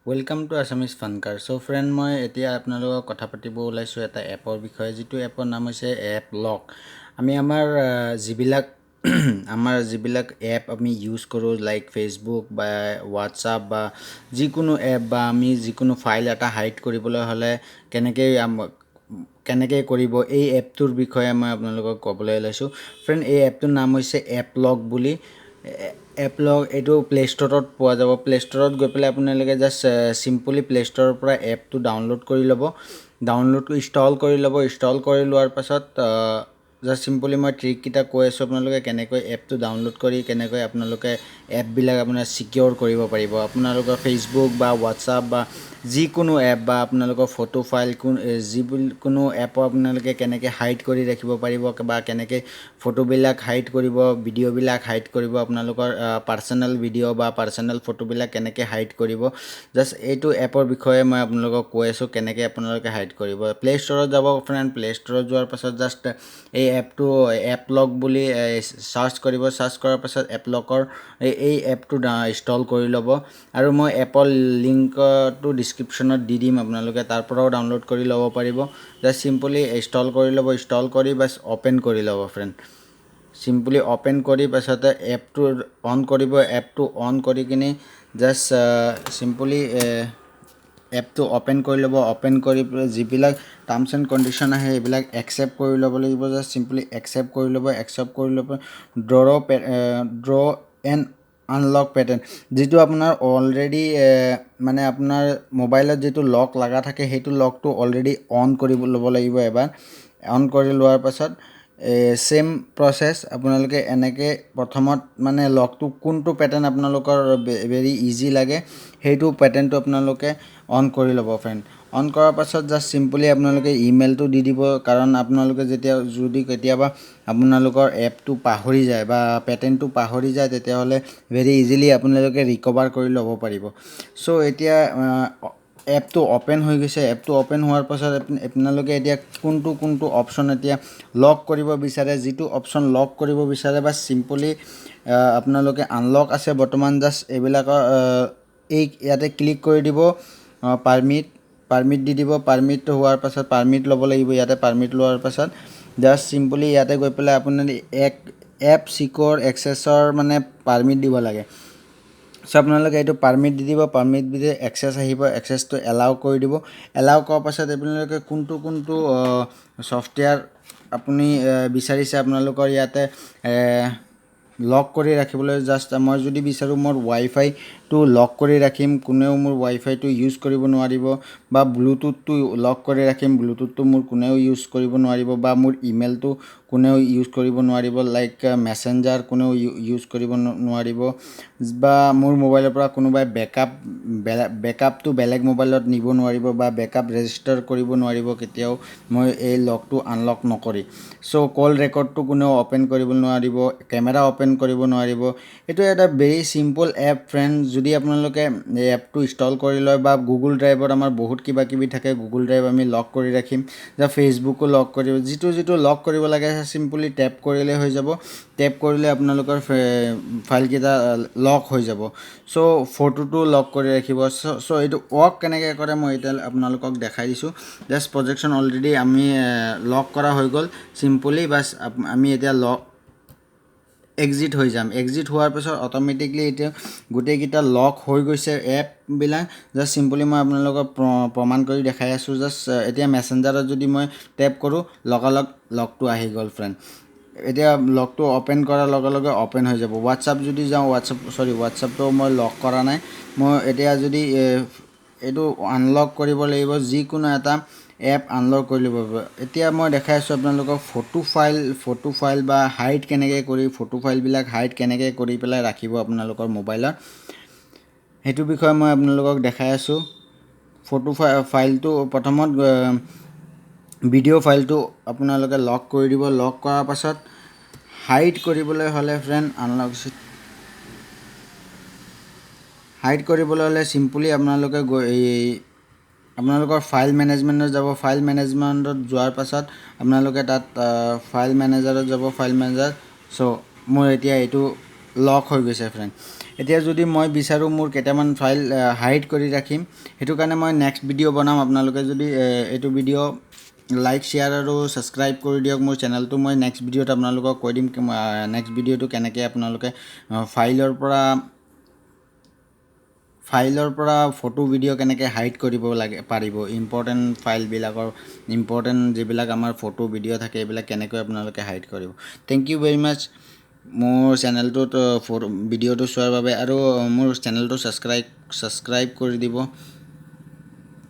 Welcome to Assamese Funkar. So friend, মই এতিয়া আপোনালোকক কথা পাতিব ওলাইছোঁ এটা এপৰ বিষয়ে, যিটো এপৰ নাম হৈছে এপ লক। আমি আমাৰ যিবিলাক এপ আমি ইউজ কৰোঁ, লাইক ফেচবুক বা হোৱাটছআপ বা যিকোনো এপ, বা আমি যিকোনো ফাইল এটা হাইড কৰিবলৈ হ'লে কেনেকৈ কৰিব, এই এপটোৰ বিষয়ে মই আপোনালোকক ক'বলৈ ওলাইছোঁ। ফ্ৰেণ্ড, এই এপটোৰ নাম হৈছে এপ লক বুলি। এপ লক এইটো প্লে' ষ্ট'ৰত পোৱা যাব। প্লে' ষ্ট'ৰত গৈ পেলাই আপোনালোকে জাষ্ট চিম্পলি প্লে' ষ্ট'ৰৰ পৰা এপটো ডাউনলোড কৰি ল'ব, ডাউনলোড ইনষ্টল কৰি ল'ব। ইনষ্টল কৰি লোৱাৰ পাছত জাষ্ট চিম্পলি মই ট্ৰিককেইটা কৈ আছোঁ, আপোনালোকে কেনেকৈ এপটো ডাউনলোড কৰি কেনেকৈ আপোনালোকে এপবিলাক আপোনাৰ ছিকিয়ৰ কৰিব পাৰিব। আপোনালোকৰ ফেচবুক বা হোৱাটছআপ বা যিকোনো এপ বা আপোনালোকৰ ফটো ফাইল কোন যিকোনো এপৰ আপোনালোকে কেনেকৈ হাইড কৰি ৰাখিব পাৰিব বা কেনেকৈ ফটোবিলাক হাইড কৰিব, ভিডিঅ'বিলাক হাইড কৰিব, আপোনালোকৰ পাৰ্চনেল ভিডিঅ' বা পাৰ্চনেল ফটোবিলাক কেনেকৈ হাইড কৰিব, জাষ্ট এইটো এপৰ বিষয়ে মই আপোনালোকক কৈ আছোঁ, কেনেকৈ আপোনালোকে হাইড কৰিব। প্লে' ষ্ট'ৰত যাব ফ্ৰেণ্ড। প্লে' ষ্ট'ৰত যোৱাৰ পাছত জাষ্ট এই এপটো এপ লক বুলি চাৰ্চ কৰিব। চাৰ্চ কৰাৰ পাছত এপ লকৰ এই এপটো ইনষ্টল কৰি ল'ব আৰু মই এপৰ লিংকটো ডিছক্ৰিপশ্যনত দি দিম, আপোনালোকে তাৰ পৰাও ডাউনলোড কৰি ল'ব পাৰিব। জাষ্ট চিম্পলি ইনষ্টল কৰি ল'ব। ইনষ্টল কৰি বাছ অ'পেন কৰি ল'ব ফ্ৰেণ্ড। চিম্পলি অ'পেন কৰি পাছতে এপটো অন কৰিব। এপটো অন কৰি কিনি জাষ্ট চিম্পলি এপটো অ'পেন কৰি ল'ব। অ'পেন কৰি পেলাই যিবিলাক টাৰ্মছ এণ্ড কণ্ডিশ্যন আহে, এইবিলাক একচেপ্ট কৰি ল'ব লাগিব। জাষ্ট চিম্পলি একচেপ্ট কৰি ল'ব। একচেপ্ট কৰি ল'ব, draw and unlock pattern, যিটো আপোনাৰ অলৰেডি মানে আপোনাৰ মোবাইলত যিটো লক লগা থাকে, সেইটো লকটো অলৰেডি অন কৰি ল'ব লাগিব এবাৰ। অন কৰি লোৱাৰ পাছত ছেইম প্ৰচেছ, আপোনালোকে এনেকৈ প্ৰথমত মানে লকটো কোনটো পেটাৰ্ণ আপোনালোকৰ ভেৰি ইজি লাগে, সেইটো পেটাৰ্ণটো আপোনালোকে অন কৰি ল'ব ফ্ৰেণ্ড। অন কৰাৰ পাছত জাষ্ট চিম্পলি আপোনালোকে ইমেইলটো দি দিব, কাৰণ আপোনালোকে যেতিয়া যদি কেতিয়াবা আপোনালোকৰ এপটো পাহৰি যায় বা পেটাৰ্ণটো পাহৰি যায়, তেতিয়াহ'লে ভেৰি ইজিলি আপোনালোকে ৰিকভাৰ কৰি ল'ব পাৰিব। চ' এতিয়া এপটো অ'পেন হৈ গৈছে। এপটো অ'পেন হোৱাৰ পাছত আপোনালোকে এতিয়া কোনটো কোনটো অপশ্যন এতিয়া লক কৰিব বিচাৰে, যিটো অপশ্যন লক কৰিব বিচাৰে, বা চিম্পলি আপোনালোকে আনলক আছে বৰ্তমান, জাষ্ট এইবিলাকৰ এই ইয়াতে ক্লিক কৰি দিব, পাৰ্মিট দি দিব। পাৰ্মিট হোৱাৰ পাছত পাৰ্মিট ল'ব লাগিব ইয়াতে। পাৰ্মিট লোৱাৰ পাছত জাষ্ট চিম্পলি ইয়াতে গৈ পেলাই আপুনি এক এপ চিকিউৰ এক্সেছৰ মানে পাৰ্মিট দিব লাগে। চ' আপোনালোকে এইটো পাৰ্মিট দি দিব। পাৰ্মিট দিলে এক্সেছ আহিব, এক্সেছটো এলাউ কৰি দিব। এলাউ কৰাৰ পাছত আপোনালোকে কোনটো কোনটো ছফ্টৱেৰ আপুনি বিচাৰিছে আপোনালোকৰ ইয়াতে লক কৰি ৰাখিবলৈ, জাষ্ট মই যদি বিচাৰোঁ মোৰ ৱাইফাইটো লক কৰি ৰাখিম, কোনেও মোৰ ৱাইফাইটো ইউজ কৰিব নোৱাৰিব, বা ব্লুটুথটো লক কৰি ৰাখিম, ব্লুটুথটো মোৰ কোনেও ইউজ কৰিব নোৱাৰিব, বা মোৰ ইমেইলটো কোনেও ইউজ কৰিব নোৱাৰিব, লাইক মেছেঞ্জাৰ কোনেও ইউজ কৰিব নোৱাৰিব, বা মোৰ মোবাইলৰ পৰা কোনোবাই বেকআপটো বেলেগ মোবাইলত নিব নোৱাৰিব বা বেকআপ ৰেজিষ্টাৰ কৰিব নোৱাৰিব কেতিয়াও মই এই লকটো আনলক নকৰি। চ' কল ৰেকৰ্ডটো কোনেও অ'পেন কৰিব নোৱাৰিব, কেমেৰা অ'পেন কৰিব নোৱাৰিব। এইটো এটা ভেৰি চিম্পল এপ ফ্ৰেণ্ড। যদি আপোনালোকে এই এপটো ইনষ্টল কৰি লয়, বা গুগল ড্ৰাইভত আমাৰ বহুত কিবা কিবি থাকে, গুগল ড্ৰাইভ আমি লক কৰি ৰাখিম, বা ফেচবুকো লক কৰিব, যিটো যিটো লক কৰিব লাগে চিম্পলি টেপ কৰিলে হৈ যাব। টেপ কৰিলে আপোনালোকৰ ফাইলকেইটা লক হৈ যাব। চ' ফটোটো লক কৰি ৰাখিব। চ' এইটো ৱৰ্ক কেনেকৈ কৰে, মই এতিয়া আপোনালোকক দেখাই দিছোঁ। জাষ্ট প্ৰজেকশ্যন অলৰেডি আমি লক কৰা হৈ গ'ল। চিম্পলি বাছ আমি এতিয়া লক এক্সিট হৈ যাম। এক্সিট হোৱাৰ পিছত অট'মেটিকলি এতিয়া গোটেইকেইটা লক হৈ গৈছে এপবিলাক। জাষ্ট চিম্পলি মই আপোনালোকক প্ৰমাণ কৰি দেখাই আছোঁ। জাষ্ট এতিয়া মেছেঞ্জাৰত যদি মই টেপ কৰোঁ, লগালগ লকটো আহি গ'ল ফ্ৰেণ্ড। এতিয়া লকটো অ'পেন কৰাৰ লগে লগে অ'পেন হৈ যাব। হোৱাটছআপ যদি যাওঁ, হোৱাটছআপ, চৰি, হোৱাটছআপটো মই লক কৰা নাই। মই এতিয়া যদি এইটো আনলক কৰিব লাগিব, যিকোনো এটা এপ আনলক কৰি ল'ব পাৰিব। এতিয়া মই দেখাই আছোঁ আপোনালোকক ফটো ফাইল বা হাইড কেনেকৈ কৰি, ফটো ফাইলবিলাক হাইড কেনেকৈ কৰি পেলাই ৰাখিব আপোনালোকৰ মোবাইলত, সেইটো বিষয়ে মই আপোনালোকক দেখাই আছোঁ। ফটো ফাইলটো প্ৰথমত ভিডিঅ' ফাইলটো আপোনালোকে লক কৰি দিব। লক কৰাৰ পাছত হাইড কৰিবলৈ হ'লে ফ্ৰেণ্ড, আনলক হাইড কৰিবলৈ হ'লে চিম্পলি আপোনালোকে গৈ এই আপোনালোকৰ ফাইল মেনেজমেণ্টত যাব। ফাইল মেনেজমেণ্টত যোৱাৰ পাছত আপোনালোকে তাত ফাইল মেনেজাৰত যাব। ফাইল মেনেজাৰ, চ' মোৰ এতিয়া এইটো লক হৈ গৈছে ফ্ৰেণ্ড। এতিয়া যদি মই বিচাৰোঁ মোৰ কেইটামান ফাইল হাইড কৰি ৰাখিম, সেইটো কাৰণে মই নেক্সট ভিডিঅ' বনাম। আপোনালোকে যদি এইটো ভিডিঅ' লাইক, শ্বেয়াৰ আৰু ছাবস্ক্ৰাইব কৰি দিয়ক মোৰ চেনেলটো, মই নেক্সট ভিডিঅ'ত আপোনালোকক কৈ দিম নেক্সট ভিডিঅ'টো কেনেকৈ আপোনালোকে ফাইলৰ পৰা ফটো, ভিডিঅ' কেনেকৈ হাইড কৰিব লাগে পাৰিব, ইম্পৰ্টেণ্ট ফাইলবিলাকৰ, ইম্পৰ্টেণ্ট যিবিলাক আমাৰ ফটো, ভিডিঅ' থাকে, এইবিলাক কেনেকৈ আপোনালোকে হাইড কৰিব। Thank you very মাছ মোৰ চেনেলটোত ভিডিঅ'টো চোৱাৰ বাবে আৰু মোৰ চেনেলটো ছাবস্ক্ৰাইব কৰি দিব।